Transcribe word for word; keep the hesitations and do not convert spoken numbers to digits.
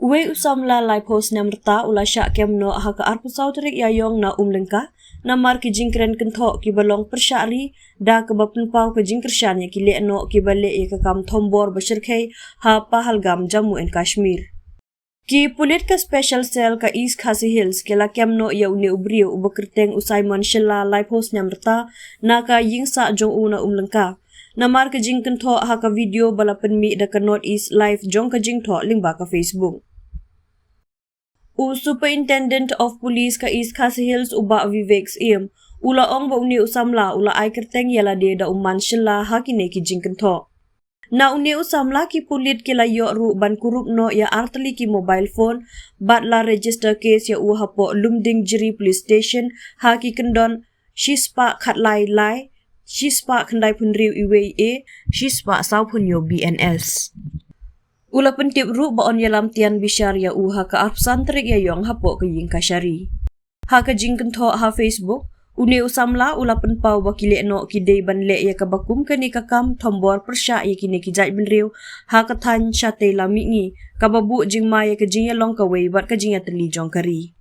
Uwei u samla laiphew snem rta u la shah kem noh ha ka arphew saw tarik Ïaïong na Umlyngka, namar ki jingkren kynthoh kiba long pyrshah ri, da kaba pynpaw ka jingkyrshan ïa ki lehnoh kiba leh ïa ka kam thombor ba shyrkhei ha Pahalgam, Jammu and Kashmir. Ki pulit ka Special Cell ka East Khasi Hills ki la kem noh ïa une u briew uba kyrteng u Simon Shylla, laiphew snem rta, na ka ïing sah jong u na Umlyngka, namar ka jingkynthoh ha ka video ba la pynmih da ka North East Live jong ka jingthoh lyngba ka Facebook. U Superintendent of Police ka East Khasi Hills, u Bah Vivek Syiem, u la ong ba une u samla u la ai kyrteng ïa lade da u Man Shylla ha kine ki jingkynthoh. Na une u samla ki pulit ki la ïoh ruh ban kurup noh ïa artylli ki mobile phone, bad la register case ïa u hapoh Lumdiengjri Police Station ha ki kyndon shispah khatlai lai, shispah khyndaiphew hynriew E W A, shispah sawphew hynñiew B N S. U la pyntip ruh ba yn ïalam tian bishar ïa u ha ka arphew san tarik Ïaïong hapoh ka ïing kashari. Ha ka jingkynthoh ha Facebook, une u samla u la pynpaw ba ki lehnoh ki dei ban leh ïa kaba kum kane ka kam thombor pyrshah ïa kine ki jaitbynriew ha ka thaiñ shatei la mihngi, kaba buh jingma ïa ka jingïalong kawei bad ka jingïatylli jong ka ri.